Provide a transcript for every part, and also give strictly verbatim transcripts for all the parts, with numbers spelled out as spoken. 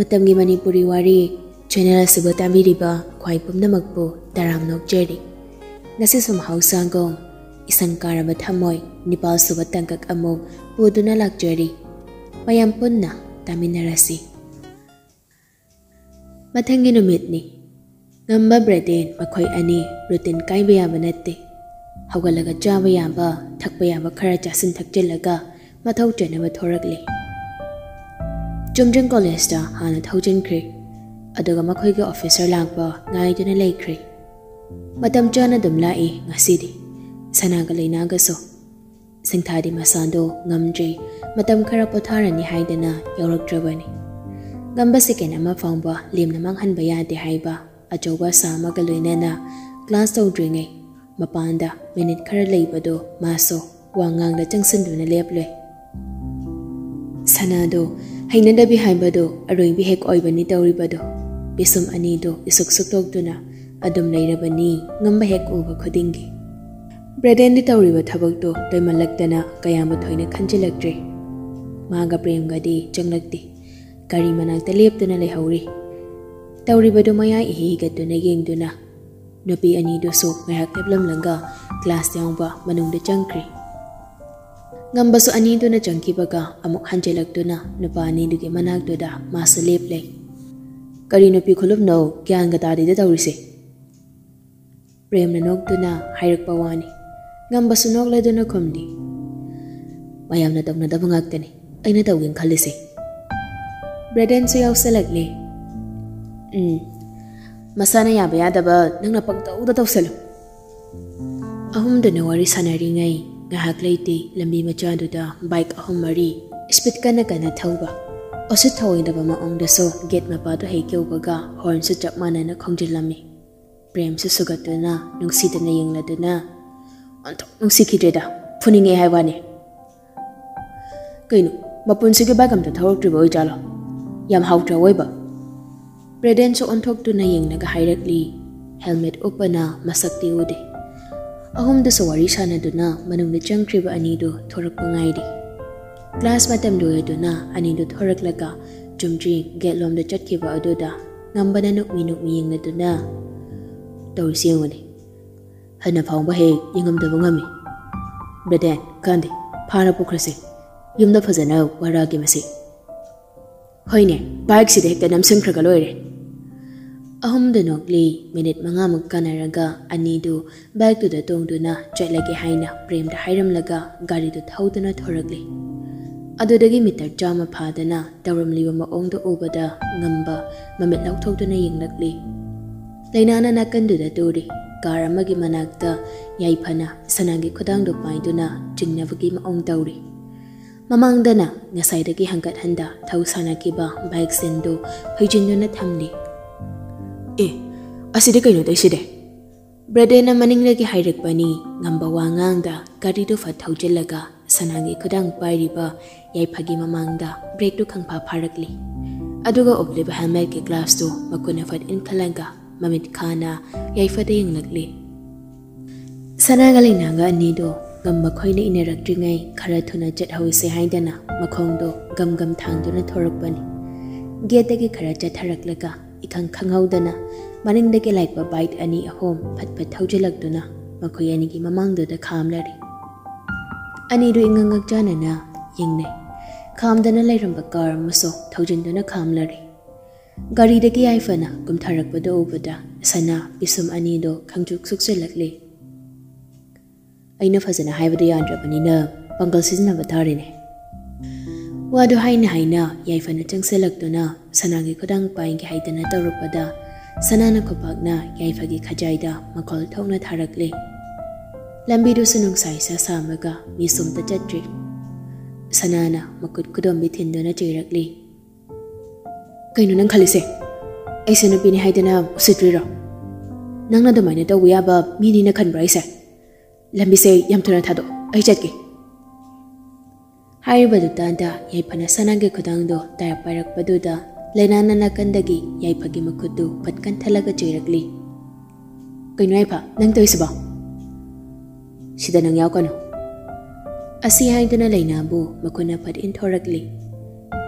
ꯃꯇꯝꯒꯤ ꯃꯅꯤꯄꯨꯔꯤ ꯋꯥꯔꯤ ꯆꯦꯅꯦꯜ ꯑꯁꯤꯕꯨ ꯇꯥꯕꯤꯔꯤꯕ ꯈ꯭ꯋꯥꯏ ꯄꯨꯝꯅꯃꯛꯄꯨ ꯇꯔꯥꯝꯅ ꯑꯣꯛꯆꯔꯤ꯫ ꯉꯁꯤꯁꯨ ꯃꯍꯧꯁꯥꯒꯨꯝ ꯏꯁꯪ ꯀꯥꯔꯕ ꯊꯃꯣꯏ ꯅꯤꯄꯥꯜꯁꯨꯕ ꯇꯥꯡꯀꯛ ꯑꯃꯨꯛ ꯄꯨꯗꯨꯅ ꯂꯥꯛꯆꯔꯤ꯫ ꯃꯌꯥꯝ ꯄꯨꯟꯅ ꯇꯥꯃꯤꯟꯅꯔꯁꯤ꯫ ꯃꯊꯪꯒꯤ ꯅꯨꯃꯤꯠꯅꯤ꯫ ꯉꯝꯕ ꯕ꯭ꯔꯦꯗꯦꯟ ꯃꯈꯣꯏ ꯑꯅꯤ ꯔꯨꯇꯤꯟ ꯀꯥꯏꯕ ꯌꯥꯕ ꯅꯠꯇꯦ꯫ ꯍꯧꯒꯠꯂꯒ ꯆꯥꯕ ꯌꯥꯕ, ꯊꯛꯄ ꯌꯥꯕ ꯈꯔ ꯆꯥꯁꯤꯟ ꯊꯛꯆꯤꯜꯂꯒ ꯃꯊꯧ ꯆꯠꯅꯕ ꯊꯣꯔꯛꯂꯤ꯫ ꯆꯨꯝꯗ꯭ꯔꯤꯡ ꯀꯣꯂꯦꯖꯇ ꯍꯥꯟꯅ ꯊꯧꯖꯤꯟꯈ꯭ꯔꯦ꯫ ꯑꯗꯨꯒ ꯃꯈꯣꯏꯒꯤ ꯑꯣꯐꯤꯁꯔ ꯂꯥꯛꯄ ꯉꯥꯏꯗꯨꯅ ꯂꯩꯈ꯭ꯔꯦ꯫ ꯃꯇꯝ ꯆꯥꯅ ꯑꯗꯨꯝ ꯂꯥꯛꯏ ꯉꯁꯤꯗꯤ, ꯁꯅꯥꯒ ꯂꯩꯅꯥꯒꯁꯨ꯫ ꯁꯤꯡꯊꯥꯗꯤ ꯃꯁꯥꯗꯣ ꯉꯝꯗ꯭ꯔꯦ, ꯃꯇꯝ ꯈꯔ ꯄꯣꯊꯥꯔꯅꯤ ꯍꯥꯏꯗꯅ ꯌꯥꯎꯔꯛꯇ꯭ꯔꯕꯅꯤ꯫ ꯉꯝꯕ ꯁꯦꯀꯦꯟ ꯑꯃ ꯐꯥꯎꯕ ꯂꯦꯝꯅ ꯃꯥꯡꯍꯟꯕ ꯌꯥꯗꯦ ꯍꯥꯏꯕ ꯑꯆꯧꯕ ꯑꯁꯥ ꯑꯃꯒ ꯂꯣꯏꯅꯅ ꯀ꯭ꯂꯥꯁ ꯇꯧꯗ꯭ꯔꯤꯉꯩ ꯃꯄꯥꯟꯗ ꯃꯤꯅꯤꯠ ꯈꯔ ꯂꯩꯕꯗꯣ ꯃꯥꯁꯨ ꯋꯥ ꯉꯥꯡꯗ ꯆꯪꯁꯤꯟꯗꯨꯅ ꯂꯦꯞꯂꯦ꯫ ꯁꯅꯥꯗꯣ ꯍꯩꯅꯗꯕꯤ ꯍꯥꯏꯕꯗꯣ ꯑꯔꯣꯏꯕꯤ ꯍꯦꯛ ꯑꯣꯏꯕꯅꯤ ꯇꯧꯔꯤꯕꯗꯣ꯫ ꯄꯤꯁꯨꯝ ꯑꯅꯤꯗꯣ ꯏꯁꯨꯛ ꯁꯨꯛꯇꯣꯛꯇꯨꯅ ꯑꯗꯨꯝ ꯂꯩꯔꯕꯅꯤ ꯉꯝꯕ ꯍꯦꯛ ꯎꯕ ꯈꯨꯗꯤꯡꯒꯤ꯫ ꯕ꯭ꯔꯦꯗꯦꯟꯗꯤ ꯇꯧꯔꯤꯕ ꯊꯕꯛꯇꯣ ꯇꯣꯏꯃꯜꯂꯛꯇꯅ ꯀꯌꯥꯝꯕꯨ ꯊꯣꯏꯅ ꯈꯟꯖꯤꯜꯂꯛꯇ꯭ꯔꯦ꯫ ꯃꯥꯒ ꯄ꯭ꯔꯦꯝꯒꯗꯤ ꯆꯪꯂꯛꯇꯦ꯫ ꯒꯥꯔꯤ ꯃꯅꯥꯛꯇ ꯂꯦꯞꯇꯨꯅ ꯂꯩꯍꯧꯔꯤ꯫ ꯇꯧꯔꯤꯕꯗꯨ ꯃꯌꯥꯏ ꯏꯍꯤ ꯍꯤꯒꯠꯇꯨꯅ ꯌꯦꯡꯗꯨꯅ ꯅꯨꯄꯤ ꯑꯅꯤꯗꯨꯁꯨ ꯉꯥꯏꯍꯥꯛ ꯂꯦꯞꯂꯝꯂꯒ ꯀ꯭ꯂꯥꯁ ꯌꯥꯎꯕ ꯃꯅꯨꯡꯗ ꯆꯪꯈ꯭ꯔꯦ꯫ ꯉꯝꯕꯁꯨ ꯑꯅꯤꯗꯨꯅ ꯆꯪꯈꯤꯕꯒ ꯑꯃꯨꯛ ꯍꯟꯖꯤꯜꯂꯛꯇꯨꯅ ꯅꯨꯄꯥ ꯑꯅꯤꯗꯨꯒꯤ ꯃꯅꯥꯛꯇꯨꯗ ꯃꯥꯁꯨ ꯂꯦꯞꯂꯦ꯫ "ꯀꯔꯤ ꯅꯨꯄꯤ ꯈꯨꯂꯨꯞꯅꯣ, ꯒ꯭ꯌꯥꯟꯒ ꯇꯥꯗꯦꯗ ꯇꯧꯔꯤꯁꯦ?" ꯄ꯭ꯔꯦꯝꯅ ꯅꯣꯛꯇꯨꯅ ꯍꯥꯏꯔꯛꯄ ꯋꯥꯅꯤ꯫ ꯉꯝꯕꯁꯨ ꯅꯣꯛꯂꯗꯨꯅ ꯈꯨꯝꯂꯤ꯫ "ꯃꯌꯥꯝꯅ ꯇꯧꯅꯗꯕ ꯉꯥꯛꯇꯅꯤ ꯑꯩꯅ ꯇꯧꯒꯦꯅ ꯈꯜꯂꯤꯁꯦ꯫" ꯕ꯭ꯔꯦꯗꯦꯟꯁꯨ ꯌꯥꯎꯁꯜꯂꯛꯂꯦ꯫ "ꯎꯝ, ꯃꯁꯥꯅ ꯌꯥꯕ ꯌꯥꯗꯕ ꯅꯪꯅ ꯄꯪꯇꯧꯗ ꯇꯧꯁꯜꯂꯨ꯫" ꯑꯍꯨꯝꯗꯨꯅ ꯋꯥꯔꯤ ꯁꯥꯟꯅꯔꯤꯉꯩ ꯉꯥꯏꯍꯥꯛ ꯂꯩꯇꯦ, ꯂꯝꯕꯤ ꯃꯆꯥꯗꯨꯗ ꯕꯥꯏꯛ ꯑꯍꯨꯝ ꯃꯔꯤ ꯁ꯭ꯄꯤꯗ ꯀꯟꯅ ꯀꯟꯅ ꯊꯧꯕ, ꯎꯁꯤꯠ ꯊꯑꯣꯏꯗꯕ ꯃꯑꯣꯡꯗꯁꯨ ꯒꯦꯠ ꯃꯄꯥꯗꯨ ꯍꯦꯛ ꯌꯧꯕꯒ ꯍꯣꯔꯟꯁꯨ ꯆꯞ ꯃꯥꯟꯅꯅ ꯈꯣꯡꯖꯤꯜꯂꯝꯃꯤ꯫ ꯄ꯭ꯔꯦꯝꯁꯨ ꯁꯨꯒꯠꯇꯨꯅ ꯅꯨꯡꯁꯤꯗꯅ ꯌꯦꯡꯂꯗꯨꯅ, "ꯑꯣꯟꯊꯣꯛ ꯅꯨꯡꯁꯤꯈꯤꯗ꯭ꯔꯦꯗ, ꯐꯨꯅꯤꯡꯉꯦ ꯍꯥꯏ ꯋꯥꯅꯤ꯫ ꯀꯩꯅꯣ, ꯃꯄꯨꯟꯁꯤꯒꯤ ꯕꯥꯏꯛ ꯑꯝꯇ ꯊꯧꯔꯛꯇ꯭ꯔꯤꯕ ꯑꯣꯏꯖꯥꯠꯂꯣ? ꯌꯥꯝ ꯍꯥꯎꯇ꯭ꯔꯥ ꯑꯣꯏꯕ?" ꯕ꯭ꯔꯦꯗꯦꯟꯁꯨ ꯑꯣꯟꯊꯣꯛꯇꯨꯅ ꯌꯦꯡꯂꯒ ꯍꯥꯏꯔꯛꯂꯤ꯫ ꯍꯦꯜꯃꯦꯠ ꯎꯞꯄꯅ ꯃꯁꯛꯇꯤ ꯎꯗꯦ꯫ ꯑꯍꯨꯝꯗꯨꯁꯨ ꯋꯥꯔꯤ ꯁꯥꯟꯅꯗꯨꯅ ꯃꯅꯨꯡꯗ ꯆꯪꯈ꯭ꯔꯤꯕ ꯑꯅꯤꯗꯨ ꯊꯣꯔꯛꯄ ꯉꯥꯏꯔꯤ꯫ ꯀ꯭ꯂꯥꯁ ꯃꯇꯝ ꯂꯣꯏꯔꯗꯨꯅ ꯑꯅꯤꯗꯨ ꯊꯣꯔꯛꯂꯒ ꯆꯨꯝꯗ꯭ꯔꯤꯡ ꯒꯦꯠꯂꯣꯝꯗ ꯆꯠꯈꯤꯕ ꯑꯗꯨꯗ ꯉꯝꯕꯅ ꯅꯣꯛꯃꯤ ꯅꯣꯛꯃꯤ ꯌꯦꯡꯂꯗꯨꯅ, "ꯇꯧꯔꯤꯁꯤ ꯌꯦꯡꯉꯨꯅꯦ, ꯍꯟꯅ ꯐꯥꯎꯕ ꯍꯦꯛ ꯌꯦꯡꯉꯝꯗꯕ ꯉꯝꯃꯤ꯫ ꯕ꯭ꯔꯗꯦꯟ, ꯀꯥꯟꯗꯦ, ꯐꯥꯅ ꯄꯨꯈ꯭ꯔꯁꯤ꯫ ꯌꯨꯝꯗ ꯐꯖꯅ ꯋꯥꯔꯛꯑꯒꯦ ꯃꯁꯤ꯫ ꯍꯣꯏꯅꯦ, ꯕꯥꯏꯛꯁꯤꯗ ꯍꯦꯛꯇ ꯅꯝꯁꯤꯟꯈ꯭ꯔꯒ ꯂꯣꯏꯔꯦ꯫" ꯑꯍꯨꯝꯗ ꯅꯣꯛꯂꯤ꯫ ꯃꯤꯅꯤꯠ ꯃꯉꯥꯃꯨꯛ ꯀꯥꯟꯅꯔꯒ ꯑꯅꯤꯗꯨ ꯕꯥꯏꯛꯇꯨꯗ ꯇꯣꯡꯗꯨꯅ ꯆꯠꯂꯒꯦ ꯍꯥꯏꯅ ꯄ꯭ꯔꯦꯝꯗ ꯍꯥꯏꯔꯝꯂꯒ ꯒꯥꯔꯤꯗꯨ ꯊꯧꯗꯨꯅ ꯊꯣꯔꯛꯂꯤ꯫ ꯑꯗꯨꯗꯒꯤ ꯃꯤꯇꯔ ꯆꯥꯝꯃ ꯐꯥꯗꯅ ꯇꯧꯔꯝꯂꯤꯕ ꯃꯑꯣꯡꯗꯨ ꯎꯕꯗ ꯉꯝꯕ ꯃꯃꯤꯠ ꯂꯥꯎꯊꯣꯛꯇꯨꯅ ꯌꯦꯡꯂꯛꯂꯤ꯫ ꯂꯩꯅꯥꯅ ꯅꯥꯀꯟꯗꯨꯗ ꯇꯨꯔꯤ꯫ ꯀꯥꯔ ꯑꯃꯒꯤ ꯃꯅꯥꯛꯇ ꯌꯥꯏꯐꯅ ꯁꯅꯥꯒꯤ ꯈꯨꯗꯥꯡꯗꯨ ꯄꯥꯏꯗꯨꯅ ꯆꯤꯡꯅꯕꯒꯤ ꯃꯑꯣꯡ ꯇꯧꯔꯤ꯫ ꯃꯃꯥꯡꯗꯅ ꯉꯁꯥꯏꯗꯒꯤ ꯍꯟꯒꯠ ꯍꯟꯗ ꯊꯧ ꯁꯥꯟꯅꯈꯤꯕ ꯕꯥꯏꯛ ꯁꯤꯟꯗꯨ ꯐꯩꯖꯤꯟꯗꯨꯅ ꯊꯝꯂꯤ꯫ "ꯑꯦ, ꯑꯁꯤꯗꯤ ꯀꯩꯅꯣ ꯇꯧꯁꯤꯗꯤ?" ꯕ꯭ꯔꯗꯦꯟꯅ ꯃꯅꯤꯡꯗꯒꯤ ꯍꯥꯏꯔꯛꯄꯅꯤ꯫ ꯉꯝꯕ ꯋꯥ ꯉꯥꯡꯗ ꯒꯥꯔꯤꯗꯨ ꯐꯠ ꯊꯧꯖꯤꯜꯂꯒ ꯁꯅꯥꯒꯤ ꯈꯨꯗꯥꯡ ꯄꯥꯏꯔꯤꯕ ꯌꯥꯏꯐꯒꯤ ꯃꯃꯥꯡꯗ ꯕ꯭ꯔꯦꯛꯇꯨ ꯈꯪꯐꯥ ꯐꯥꯔꯛꯂꯤ꯫ ꯑꯗꯨꯒ ꯎꯞꯂꯤꯕ ꯍꯦꯜꯃꯦꯠꯀꯤ ꯒ꯭ꯂꯥꯁꯇꯨ ꯃꯈꯨꯠꯅ ꯐꯠ ꯏꯟꯈꯠꯂꯒ ꯃꯃꯤꯠ ꯈꯥꯅ ꯌꯥꯏꯐꯗ ꯌꯦꯡꯂꯛꯂꯤ꯫ ꯁꯅꯥꯒ ꯂꯩꯅꯥꯒ ꯑꯅꯤꯗꯣ ꯉꯝꯕ ꯈꯣꯏꯅ ꯏꯟꯅꯔꯛꯇ꯭ꯔꯤꯉꯩ ꯈꯔ ꯊꯨꯅ ꯆꯠꯍꯧꯁꯦ ꯍꯥꯏꯗꯅ ꯃꯈꯣꯡꯗꯣ ꯒꯝ ꯒꯝ ꯊꯥꯡꯗꯨꯅ ꯊꯣꯔꯛꯄꯅꯤ꯫ ꯒꯦꯠꯇꯒꯤ ꯈꯔ ꯆꯠꯊꯔꯛꯂꯒ ꯏꯈꯪ ꯈꯪꯍꯧꯗꯅ ꯃꯅꯤꯡꯗꯒꯤ ꯂꯥꯛꯄ ꯕꯥꯏꯛ ꯑꯅꯤ ꯑꯍꯨꯝ ꯐꯠ ꯐꯠ ꯊꯧꯖꯤꯜꯂꯛꯇꯨꯅ ꯃꯈꯣꯏ ꯑꯅꯤꯒꯤ ꯃꯃꯥꯡꯗꯨꯗ ꯈꯥꯝꯂꯔꯤ꯫ ꯑꯅꯤꯗꯨ ꯏꯉꯛ ꯉꯛꯆꯥꯅꯅ ꯌꯦꯡꯅꯩ꯫ ꯈꯥꯝꯗꯅ ꯂꯩꯔꯝꯕ ꯀꯥꯔ ꯑꯃꯁꯨ ꯊꯧꯖꯤꯟꯗꯨꯅ ꯈꯥꯝꯂꯔꯤ꯫ ꯒꯥꯔꯤꯗꯒꯤ ꯌꯥꯏꯐꯅ ꯀꯨꯝꯊꯔꯛꯄꯗꯨ ꯎꯕꯗ ꯁꯅꯥ ꯄꯤꯁꯨꯝ ꯑꯅꯤꯗꯨ ꯈꯪꯁꯨꯛ ꯁꯨꯛꯆꯤꯜꯂꯛꯂꯤ꯫ "ꯑꯩꯅ ꯐꯖꯅ ꯍꯥꯏꯕꯗꯨ ꯌꯥꯗ꯭ꯔꯕꯅꯤꯅ ꯄꯥꯡꯒꯜ ꯁꯤꯖꯤꯟꯅꯕ ꯇꯥꯔꯦꯅꯦ꯫" ꯋꯥꯗꯨ ꯍꯥꯏꯅ ꯍꯥꯏꯅ ꯌꯥꯏꯐꯅ ꯆꯪꯁꯤꯜꯂꯛꯇꯨꯅ ꯁꯅꯥꯒꯤ ꯈꯨꯗꯥꯡ ꯄꯥꯏꯒꯦ ꯍꯥꯏꯗꯅ ꯇꯧꯔꯛꯄꯗ ꯁꯅꯥꯅ ꯈꯨꯄꯥꯛꯅ ꯌꯥꯏꯐꯒꯤ ꯈꯖꯥꯏꯗ ꯃꯈꯣꯜ ꯊꯣꯛꯅ ꯊꯥꯔꯛꯂꯤ꯫ ꯂꯝꯕꯤꯗꯨꯁꯨ ꯅꯨꯡꯁꯥ ꯏꯁꯥ ꯁꯥꯕꯒ ꯃꯤꯁꯨ ꯑꯝꯇ ꯆꯠꯇ꯭ꯔꯤ꯫ ꯁꯅꯥꯅ ꯃꯈꯨꯠ ꯈꯨꯗꯣꯝꯕꯤ ꯊꯤꯟꯗꯨꯅ ꯆꯩꯔꯛꯂꯤ꯫ "ꯀꯩꯅꯣ ꯅꯪ ꯈꯜꯂꯤꯁꯦ? ꯑꯩꯁꯦ ꯅꯨꯄꯤꯅꯤ ꯍꯥꯏꯗꯅ ꯎꯁꯤꯠꯇ꯭ꯔꯤꯔꯣ? ꯅꯪꯅ ꯑꯗꯨꯃꯥꯏꯅ ꯇꯧꯕ ꯌꯥꯕ ꯃꯤꯅꯤꯅ ꯈꯟꯕ꯭ꯔꯥ ꯑꯩꯁꯦ? ꯂꯝꯕꯤꯁꯦ ꯌꯥꯝ ꯊꯨꯅ ꯊꯥꯗꯣꯛꯑꯣ, ꯑꯩ ꯆꯠꯀꯦ꯫" ꯍꯥꯏꯔꯤꯕꯗꯨ ꯇꯥꯗ ꯌꯥꯏꯐꯅ ꯁꯅꯥꯒꯤ ꯈꯨꯗꯥꯡꯗꯣ ꯇꯥꯔꯛ ꯄꯥꯏꯔꯛꯄꯗꯨꯗ ꯂꯩꯅꯥꯅ ꯅꯥꯀꯟꯗꯒꯤ ꯌꯥꯏꯐꯒꯤ ꯃꯈꯨꯠꯇꯨ ꯐꯠ ꯀꯟꯊꯠꯂꯒ ꯆꯩꯔꯛꯂꯤ꯫ "ꯀꯩꯅꯣ ꯌꯥꯏꯐ, ꯅꯪ ꯇꯧꯔꯤꯁꯤꯕꯣ? ꯁꯤꯗ ꯅꯪ ꯌꯥꯎꯀꯅꯨ꯫" ꯑꯁꯤ ꯍꯥꯏꯗꯨꯅ ꯂꯩꯅꯥꯕꯨ ꯃꯈꯨꯠꯅ ꯐꯠ ꯏꯟꯊꯣꯔꯛꯂꯤ꯫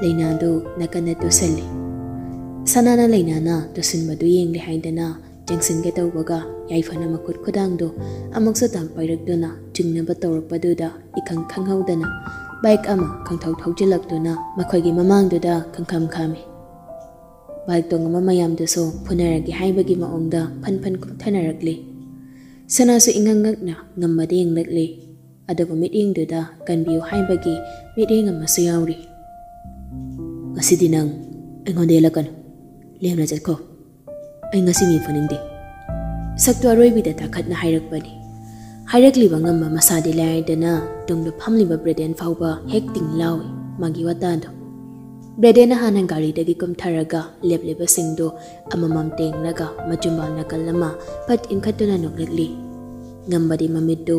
ꯂꯩꯅꯥꯗꯨ ꯅꯥꯀꯟꯗ ꯇꯨꯁꯜꯂꯤ꯫ ꯁꯅꯥꯅ ꯂꯩꯅꯥꯅ ꯇꯨꯁꯤꯟꯕꯗꯨ ꯌꯦꯡꯂꯦ ꯍꯥꯏꯗꯅ ꯆꯪꯁꯤꯟꯒꯦ ꯇꯧꯕꯒ, ꯌꯥꯏꯐꯅ ꯃꯈꯨꯠ ꯈꯨꯗꯥꯡꯗꯨ ꯑꯃꯨꯛꯁꯨ ꯇꯥꯟ ꯄꯥꯏꯔꯛꯇꯨꯅ ꯆꯤꯡꯅꯕ ꯇꯧꯔꯛꯄꯗꯨꯗ, ꯏꯈꯪ ꯈꯪꯍꯧꯗꯅ ꯕꯥꯏꯛ ꯑꯃ ꯈꯪꯊꯧ ꯊꯧꯖꯤꯜꯂꯛꯇꯨꯅ ꯃꯈꯣꯏꯒꯤ ꯃꯃꯥꯡꯗꯨꯗ ꯈꯪꯈꯝ ꯈꯥꯝꯃꯤ꯫ ꯕꯥꯏꯛ ꯇꯣꯡꯉꯕ ꯃꯌꯥꯝꯗꯨꯁꯨ ꯐꯨꯅꯔꯒꯦ ꯍꯥꯏꯕꯒꯤ ꯃꯑꯣꯡꯗ ꯐꯟ ꯐꯟ ꯀꯨꯝꯊꯅꯔꯛꯂꯤ꯫ ꯁꯅꯥꯁꯨ ꯏꯉꯛ ꯉꯛꯅ ꯉꯝꯕꯗ ꯌꯦꯡꯂꯛꯂꯤ꯫ ꯑꯗꯨꯕꯨ ꯃꯤꯠꯌꯦꯡꯗꯨꯗ ꯀꯟꯕꯤꯌꯨ ꯍꯥꯏꯕꯒꯤ ꯃꯤꯠꯌꯦꯡ ꯑꯃꯁꯨ ꯌꯥꯎꯔꯤ꯫ "ꯉꯁꯤꯗꯤ ꯅꯪ ꯑꯩꯉꯣꯟꯗ ꯌꯦꯜꯂꯛꯀꯅꯨ꯫ ꯂꯦꯝꯅ ꯆꯠꯈꯣ꯫ ꯑꯩ ꯉꯁꯤ ꯃꯤ ꯐꯨꯅꯤꯡꯗꯦ꯫" ꯁꯛꯇꯨ ꯑꯔꯣꯏꯕꯤꯗ ꯇꯥꯈꯠꯅ ꯍꯥꯏꯔꯛꯄꯅꯤ꯫ ꯍꯥꯏꯔꯛꯂꯤꯕ ꯉꯝꯕ ꯃꯁꯥꯗꯤ ꯂꯥꯏꯔꯗꯅ ꯇꯨꯡꯗ ꯐꯝꯂꯤꯕ ꯕ꯭ꯔꯦꯗꯦꯟ ꯐꯥꯎꯕ ꯍꯦꯛ ꯇꯤꯡ ꯂꯥꯎꯏ ꯃꯥꯒꯤ ꯋꯥꯇꯥꯗꯣ꯫ ꯕ꯭ꯔꯦꯗꯦꯟꯅ ꯍꯥꯟꯅ ꯒꯥꯔꯤꯗꯒꯤ ꯀꯨꯝꯊꯔꯒ ꯂꯦꯞꯂꯤꯕꯁꯤꯡꯗꯨ ꯑꯃꯃꯝ ꯇꯦꯡꯂꯒ ꯃꯆꯤꯟꯕꯥꯜ ꯅꯥꯀꯜ ꯑꯃ ꯐꯠ ꯏꯟꯈꯠꯇꯨꯅ ꯅꯣꯛꯂꯛꯂꯤ꯫ ꯉꯝꯕꯗꯤ ꯃꯃꯤꯠꯇꯨ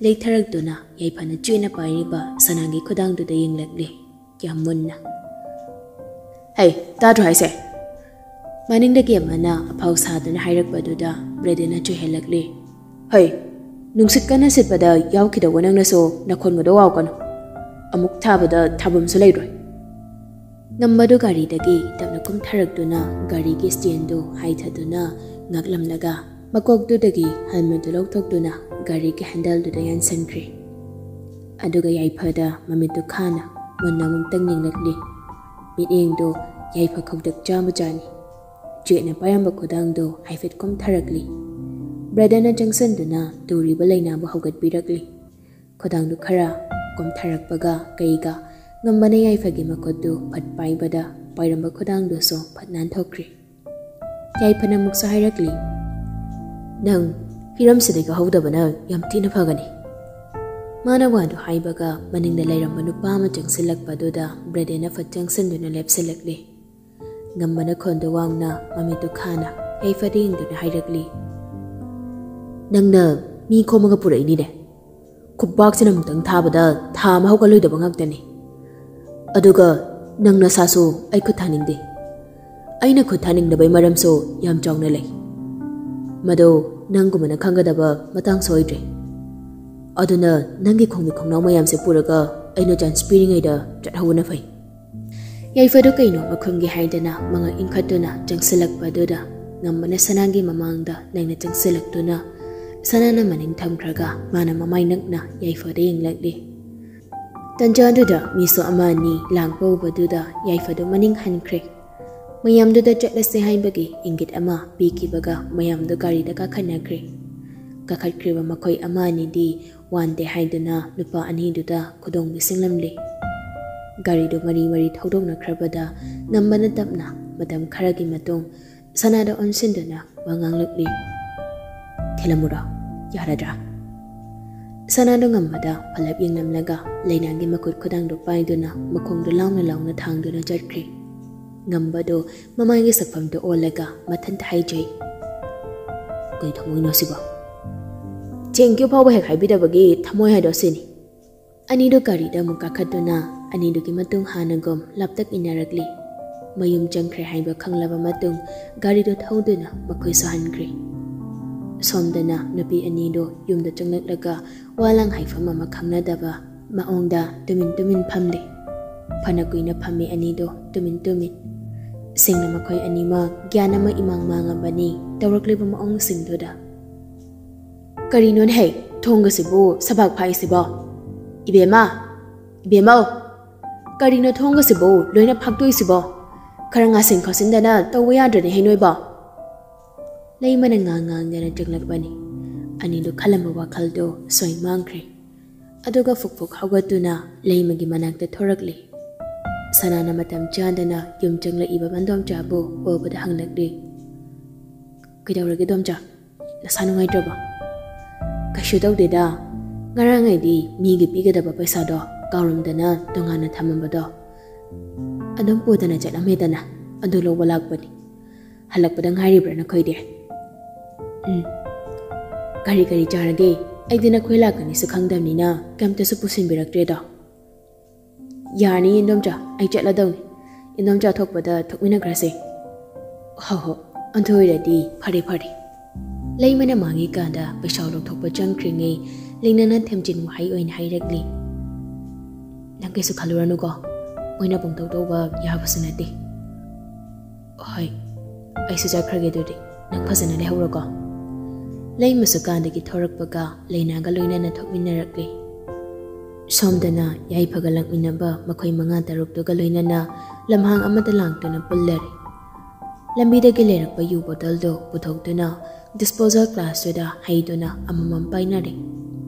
ꯂꯩꯊꯔꯛꯇꯨꯅ ꯌꯥꯏꯐꯅ ꯆꯦꯠꯅ ꯄꯥꯏꯔꯤꯕ ꯁꯅꯥꯒꯤ ꯈꯨꯗꯥꯡꯗꯨꯗ ꯌꯦꯡꯂꯛꯂꯤ꯫ ꯌꯥꯝ ꯃꯨꯟꯅ꯫ "ꯍꯩ, ꯇꯥꯗ꯭ꯔꯣ ꯍꯥꯏꯁꯦ?" ꯃꯅꯤꯡꯗꯒꯤ ꯑꯃꯅ ꯑꯐꯥꯎ ꯁꯥꯗꯨꯅ ꯍꯥꯏꯔꯛꯄꯗꯨꯗ ꯕ꯭ꯔꯦꯗꯦꯟꯅ ꯆꯨꯍꯦꯜꯂꯛꯂꯤ꯫ "ꯍꯩ, ꯅꯨꯡꯁꯤꯠ ꯀꯟꯅ ꯁꯤꯠꯄꯗ ꯌꯥꯎꯈꯤꯗꯧꯕ ꯅꯪꯅꯁꯨ ꯅꯈꯣꯟꯒꯗꯣ ꯋꯥꯎꯀꯅꯨ꯫ ꯑꯃꯨꯛ ꯊꯥꯕꯗ ꯊꯥꯐꯝꯁꯨ ꯂꯩꯔꯣꯏ꯫" ꯉꯝꯕꯗꯨ ꯒꯥꯔꯤꯗꯒꯤ ꯇꯞꯅ ꯀꯨꯝꯊꯔꯛꯇꯨꯅ ꯒꯥꯔꯤꯒꯤ ꯁ꯭ꯇꯦꯟꯗꯨ ꯍꯥꯏꯊꯗꯨꯅ ꯉꯥꯛꯂꯝꯂꯒ ꯃꯀꯣꯛꯇꯨꯗꯒꯤ ꯍꯦꯜꯃꯦꯠꯇꯨ ꯂꯧꯊꯣꯛꯇꯨꯅ ꯒꯥꯔꯤꯒꯤ ꯍꯦꯟꯗꯜꯗꯨꯗ ꯌꯥꯟꯁꯤꯟꯈ꯭ꯔꯦ꯫ ꯑꯗꯨꯒ ꯌꯥꯏꯐꯗ ꯃꯃꯤꯠꯇꯨ ꯈꯥꯅ ꯃꯨꯟꯅ ꯑꯃꯨꯛꯇꯪ ꯌꯦꯡꯂꯛꯂꯤ꯫ ꯃꯤꯠꯌꯦꯡꯗꯨ ꯌꯥꯏꯐ ꯈꯧꯇꯛ ꯆꯥꯕꯖꯥꯠꯅꯤ꯫ ꯆꯦꯠꯅ ꯄꯥꯏꯔꯝꯕ ꯈꯨꯗꯥꯡꯗꯨ ꯍꯥꯏꯐꯦꯠ ꯀꯨꯝꯊꯔꯛꯂꯤ꯫ ꯕ꯭ꯔꯦꯗꯦꯟꯅ ꯆꯪꯁꯤꯟꯗꯨꯅ ꯇꯨꯔꯤꯕ ꯂꯩꯅꯥꯕꯨ ꯍꯧꯒꯠꯄꯤꯔꯛꯂꯤ꯫ ꯈꯨꯗꯥꯡꯗꯨ ꯈꯔ ꯀꯨꯝꯊꯔꯛꯄꯒ ꯀꯩꯒ ꯉꯝꯕꯅ ꯌꯥꯏꯐꯒꯤ ꯃꯈꯨꯠꯇꯨ ꯐꯠ ꯄꯥꯏꯕꯗ ꯄꯥꯏꯔꯝꯕ ꯈꯨꯗꯥꯡꯗꯨꯁꯨ ꯐꯠ ꯅꯥꯟꯊꯣꯛꯈ꯭ꯔꯦ꯫ ꯌꯥꯏꯐꯅ ꯑꯃꯨꯛꯁꯨ ꯍꯥꯏꯔꯛꯂꯤ, "ꯅꯪ ꯍꯤꯔꯝꯁꯤꯗꯒꯤ ꯍꯧꯗꯕꯅ ꯌꯥꯝ ꯊꯤꯅ ꯐꯒꯅꯤ꯫" ꯃꯥꯅ ꯋꯥꯗꯨ ꯍꯥꯏꯕꯒ ꯃꯅꯤꯡꯗ ꯂꯩꯔꯝꯕ ꯅꯨꯄꯥ ꯑꯃ ꯆꯪꯁꯤꯜꯂꯛꯄꯗꯨꯗ ꯕ꯭ꯔꯦꯗꯦꯟꯅ ꯐꯠ ꯆꯪꯁꯤꯟꯗꯨꯅ ꯂꯦꯞꯁꯤꯜꯂꯛꯂꯤ꯫ ꯉꯝꯕꯅ ꯈꯣꯟꯗꯨ ꯋꯥꯡꯅ ꯃꯃꯤꯠꯇꯨ ꯈꯥꯅ ꯌꯥꯏꯐꯗ ꯌꯦꯡꯗꯨꯅ ꯍꯥꯏꯔꯛꯂꯤ, "ꯅꯪꯅ ꯃꯤ ꯈꯣꯝꯃꯒ ꯄꯨꯔꯛꯏꯅꯤꯅꯦ꯫ ꯈꯨꯕꯥꯛꯁꯤꯅ ꯑꯃꯨꯛꯇꯪ ꯊꯥꯕꯗ ꯊꯥ ꯑꯃ ꯍꯧꯒꯠꯂꯣꯏꯗꯕ ꯉꯥꯛꯇꯅꯤ꯫ ꯑꯗꯨꯒ ꯅꯪ ꯅꯁꯥꯁꯨ ꯑꯩ ꯈꯨꯠ ꯊꯥꯅꯤꯡꯗꯦ꯫ ꯑꯩꯅ ꯈꯨꯠ ꯊꯥꯅꯤꯡꯗꯕꯩ ꯃꯔꯝꯁꯨ ꯌꯥꯝ ꯆꯥꯎꯅ ꯂꯩ꯫ ꯃꯗꯣ ꯅꯪꯒꯨꯝꯕꯅ ꯈꯪꯒꯗꯕ ꯃꯇꯥꯡꯁꯨ ꯑꯣꯏꯗ꯭ꯔꯦ꯫ ꯑꯗꯨꯅ ꯅꯪꯒꯤ ꯈꯣꯡꯅꯤ ꯈꯣꯡꯅꯥꯎ ꯃꯌꯥꯝꯁꯦ ꯄꯨꯔꯒ ꯑꯩꯅ ꯆꯥꯟꯁ ꯄꯤꯔꯤꯉꯩꯗ ꯆꯠꯍꯧꯕꯅ ꯐꯩ꯫" ꯌꯥꯏꯐꯗꯨ ꯀꯩꯅꯣ ꯃꯈꯨꯝꯒꯤ ꯍꯥꯏꯗꯅ ꯃꯉꯛ ꯏꯟꯈꯠꯇꯨꯅ ꯆꯪꯁꯤꯜꯂꯛꯄ ꯑꯗꯨꯗ ꯉꯝꯕꯅ ꯁꯅꯥꯒꯤ ꯃꯃꯥꯡꯗ ꯅꯪꯅ ꯆꯪꯁꯤꯜꯂꯛꯇꯨꯅ ꯁꯅꯥꯅ ꯃꯅꯤꯡ ꯊꯝꯈ꯭ꯔꯒ ꯃꯥꯅ ꯃꯃꯥꯏ ꯅꯛꯅ ꯌꯥꯏꯐꯗ ꯌꯦꯡꯂꯛꯂꯤ꯫ ꯇꯟꯖꯥꯗꯨꯗ ꯃꯤꯁꯨ ꯑꯃ ꯑꯅꯤ ꯂꯥꯡꯕ ꯎꯕꯗꯨꯗ ꯌꯥꯏꯐꯗꯨ ꯃꯅꯤꯡ ꯍꯟꯈ꯭ꯔꯦ꯫ ꯃꯌꯥꯝꯗꯨꯗ ꯆꯠꯂꯁꯦ ꯍꯥꯏꯕꯒꯤ ꯏꯪꯒꯤꯠ ꯑꯃ ꯄꯤꯈꯤꯕꯒ ꯃꯌꯥꯝꯗꯨ ꯒꯥꯔꯤꯗ ꯀꯥꯈꯠꯅꯈ꯭ꯔꯦ꯫ ꯀꯥꯈꯠꯈ꯭ꯔꯤꯕ ꯃꯈꯣꯏ ꯑꯃ ꯑꯅꯤꯗꯤ ꯋꯥꯟꯗꯦ ꯍꯥꯏꯗꯨꯅ ꯅꯨꯄꯥ ꯑꯅꯤꯗꯨꯗ ꯈꯨꯗꯣꯡ ꯄꯤꯁꯤꯜꯂꯝꯂꯦ꯫ ꯒꯥꯔꯤꯗꯨ ꯃꯔꯤ ꯃꯔꯤ ꯊꯧꯗꯣꯛꯅꯈ꯭ꯔꯕꯗ ꯉꯝꯕꯅ ꯇꯞꯅ ꯃꯇꯝ ꯈꯔꯒꯤ ꯃꯇꯨꯡ ꯁꯅꯥꯗ ꯑꯣꯟꯁꯤꯟꯗꯨꯅ ꯋꯥ ꯉꯥꯡꯂꯛꯂꯤ꯫ "ꯊꯤꯜꯂꯝꯃꯨꯔꯣ, ꯌꯥꯔꯗ꯭ꯔꯥ?" ꯁꯅꯥꯗꯣ ꯉꯝꯕꯗ ꯄꯂꯞ ꯌꯦꯡꯂꯝꯂꯒ ꯂꯩꯅꯥꯒꯤ ꯃꯈꯨꯠ ꯈꯨꯗꯥꯡꯗꯨ ꯄꯥꯏꯗꯨꯅ ꯃꯈꯣꯡꯗꯨ ꯂꯥꯎꯅ ꯂꯥꯎꯅ ꯊꯥꯡꯗꯨꯅ ꯆꯠꯈ꯭ꯔꯦ꯫ ꯉꯝꯕꯗꯣ ꯃꯃꯥꯏꯒꯤ ꯁꯛꯐꯝꯗꯨ ꯑꯣꯜꯂꯒ ꯃꯊꯟꯇ ꯍꯥꯏꯖꯩ, "ꯀꯩ ꯊꯃꯣꯏꯅꯣ ꯁꯤꯕꯣ? ꯊꯦꯡꯀ꯭ꯌꯨ ꯐꯥꯎꯕ ꯍꯦꯛ ꯍꯥꯏꯕꯤꯗꯕꯒꯤ ꯊꯃꯣꯏ ꯍꯥꯏꯗꯣ ꯁꯤꯅꯤ꯫" ꯑꯅꯤꯗꯨ ꯒꯥꯔꯤꯗ ꯑꯃꯨꯛ ꯀꯥꯈꯠꯇꯨꯅ ꯑꯅꯤꯗꯨꯒꯤ ꯃꯇꯨꯡ ꯍꯥꯟꯅꯒꯨꯝ ꯂꯥꯞꯇꯛ ꯏꯟꯅꯔꯛꯂꯤ꯫ ꯃꯌꯨꯝ ꯆꯪꯈ꯭ꯔꯦ ꯍꯥꯏꯕ ꯈꯪꯂꯕ ꯃꯇꯨꯡ ꯒꯥꯔꯤꯗꯨ ꯊꯧꯗꯨꯅ ꯃꯈꯣꯏꯁꯨ ꯍꯟꯈ꯭ꯔꯦ꯫ ꯁꯣꯝꯗꯅ ꯅꯨꯄꯤ ꯑꯅꯤꯗꯨ ꯌꯨꯝꯗ ꯆꯪꯂꯛꯂꯒ ꯋꯥꯂꯥꯡ ꯍꯥꯏꯐꯝ ꯑꯃ ꯈꯪꯅꯗꯕ ꯃꯑꯣꯡꯗ ꯇꯨꯃꯤꯟ ꯇꯨꯃꯤꯟ ꯐꯝꯂꯤ꯫ ꯐꯅ ꯀꯨꯏꯅ ꯐꯝꯃꯤ ꯑꯅꯤꯗꯣ ꯇꯨꯃꯤꯟ ꯇꯨꯃꯤꯟ꯫ ꯁꯦꯡꯅ ꯃꯈꯣꯏ ꯑꯅꯤꯃꯛ ꯒ꯭ꯌꯥꯟ ꯑꯃ ꯏꯃꯥꯡ ꯃꯥꯡꯉꯕꯅꯤ꯫ ꯇꯧꯔꯛꯂꯤꯕ ꯃꯑꯣꯡꯁꯤꯡꯗꯨꯗ꯫ "ꯀꯔꯤꯅꯣꯅꯦ ꯍꯦ, ꯊꯣꯡꯒꯁꯤꯕꯨ ꯁꯕꯥꯛ ꯐꯥꯛꯏꯁꯤꯕꯣ? ꯏꯕꯦꯝꯃ, ꯏꯕꯦꯝꯃꯧ, ꯀꯔꯤꯅꯣ ꯊꯣꯡꯒꯁꯤꯕꯨ ꯂꯣꯏꯅ ꯐꯥꯛꯇꯣꯛꯏꯁꯤꯕꯣ? ꯈꯔ ꯉꯥꯁꯤꯟ ꯈꯣꯠꯆꯤꯟꯗꯅ ꯇꯧꯕ ꯌꯥꯗ꯭ꯔꯅꯦ ꯍꯦ ꯅꯣꯏꯕꯣ?" ꯂꯩꯃꯅ ꯉꯥꯡ ꯉꯥꯡꯗꯅ ꯆꯪꯂꯛꯄꯅꯤ꯫ ꯑꯅꯤꯗꯨ ꯈꯜꯂꯝꯕ ꯋꯥꯈꯜꯗꯨ ꯁꯣꯏ ꯃꯥꯡꯈ꯭ꯔꯦ꯫ ꯑꯗꯨꯒ ꯐꯨꯛ ꯐꯨꯛ ꯍꯧꯒꯠꯇꯨꯅ ꯂꯩꯃꯒꯤ ꯃꯅꯥꯛꯇ ꯊꯣꯔꯛꯂꯤ꯫ ꯁꯅꯥꯅ ꯃꯇꯝ ꯆꯥꯗꯅ ꯌꯨꯝ ꯆꯪꯂꯛꯏꯕ ꯃꯟꯗꯣꯝꯆꯥꯕꯨ ꯎꯕꯗ ꯍꯪꯂꯛꯂꯤ, "ꯀꯩꯗꯧꯔꯒꯦ ꯗꯣꯝꯆꯥ? ꯅꯁꯥ ꯅꯨꯡꯉꯥꯏꯇ꯭ꯔꯕꯣ?" "ꯀꯩꯁꯨ ꯇꯧꯗꯦꯗ, ꯉꯔꯥꯡ ꯑꯩꯗꯤ ꯃꯤꯒꯤ ꯄꯤꯒꯗꯕ ꯄꯩꯁꯥꯗꯣ ꯀꯥꯎꯔꯝꯗꯅ ꯇꯣꯉꯥꯟꯅ ꯊꯝꯃꯝꯕꯗꯣ ꯑꯗꯨꯝ ꯄꯨꯗꯅ ꯆꯠꯂꯝꯃꯦꯗꯅ, ꯑꯗꯨ ꯂꯧꯕ ꯂꯥꯛꯄꯅꯤ꯫ ꯍꯜꯂꯛꯄꯗ ꯉꯥꯏꯔꯤꯕ꯭ꯔꯥ ꯅꯈꯣꯏꯗꯤ?" "ꯎꯝ꯫ ꯀꯔꯤ ꯀꯔꯤ ꯆꯥꯔꯒꯦ? ꯑꯩꯗꯤ ꯅꯈꯣꯏ ꯂꯥꯛꯀꯅꯤꯁꯨ ꯈꯪꯗꯕꯅꯤꯅ ꯀꯩꯝꯇꯁꯨ ꯄꯨꯁꯤꯟꯕꯤꯔꯛꯇ꯭ꯔꯦꯗꯣ꯫" "ꯌꯥꯔꯅꯤ ꯏꯟꯗꯣꯝꯆꯥ, ꯑꯩ ꯆꯠꯂꯗꯧꯅꯤ꯫ ꯏꯟꯗꯣꯝꯆꯥ ꯊꯣꯛꯄꯗ ꯊꯣꯛꯃꯤꯟꯅꯈ꯭ꯔꯁꯦ꯫" "ꯍꯣ ꯍꯣ, ꯑꯗꯨ ꯑꯣꯏꯔꯗꯤ ꯐꯔꯦ ꯐꯔꯦ꯫" ꯂꯩꯃꯅ ꯃꯥꯡꯉꯤꯀꯥꯟꯗ ꯄꯩꯁꯥ ꯂꯧꯊꯣꯛꯄ ꯆꯪꯈ꯭ꯔꯤꯉꯩ ꯂꯩꯅꯥꯅ ꯊꯦꯝꯖꯤꯟ ꯋꯥꯍꯩ ꯑꯣꯏꯅ ꯍꯥꯏꯔꯛꯂꯤ, "ꯅꯪ ꯀꯩꯁꯨ ꯈꯜꯂꯨꯔꯅꯨꯀꯣ, ꯃꯣꯏꯅ ꯄꯪꯇꯧ ꯇꯧꯕ ꯌꯥꯕꯁꯨ ꯅꯠꯇꯦ꯫ ꯍꯣꯏ, ꯑꯩꯁꯨ ꯆꯠꯈ꯭ꯔꯒꯦ ꯑꯗꯨꯗꯤ꯫ ꯅꯪ ꯐꯖꯅ ꯂꯩꯍꯧꯔꯣꯀꯣ꯫ ꯂꯩꯃꯁꯨ ꯀꯥꯗꯒꯤ ꯊꯣꯔꯛꯄꯒ ꯂꯩꯅꯥꯒ ꯂꯣꯏꯅꯅ ꯊꯣꯛꯃꯤꯟꯅꯔꯛꯂꯤ꯫ ꯁꯣꯝꯗꯅ ꯌꯥꯏꯐꯒ ꯂꯥꯛꯃꯤꯟꯅꯕ ꯃꯈꯣꯏ ꯃꯉꯥ ꯇꯔꯨꯛꯇꯨꯒ ꯂꯣꯏꯅꯅ ꯂꯝꯍꯥꯡ ꯑꯃꯗ ꯂꯥꯡꯗꯨꯅ ꯄꯨꯜꯂꯔꯦ꯫ ꯂꯝꯕꯤꯗꯒꯤ ꯂꯩꯔꯛꯄ ꯌꯨ ꯕꯣꯇꯜꯗꯨ ꯄꯨꯊꯣꯛꯇꯨꯅ disposal glassꯇꯨꯗ ꯍꯩꯗꯨꯅ ꯑꯃꯃꯝ ꯄꯥꯏꯅꯔꯦ꯫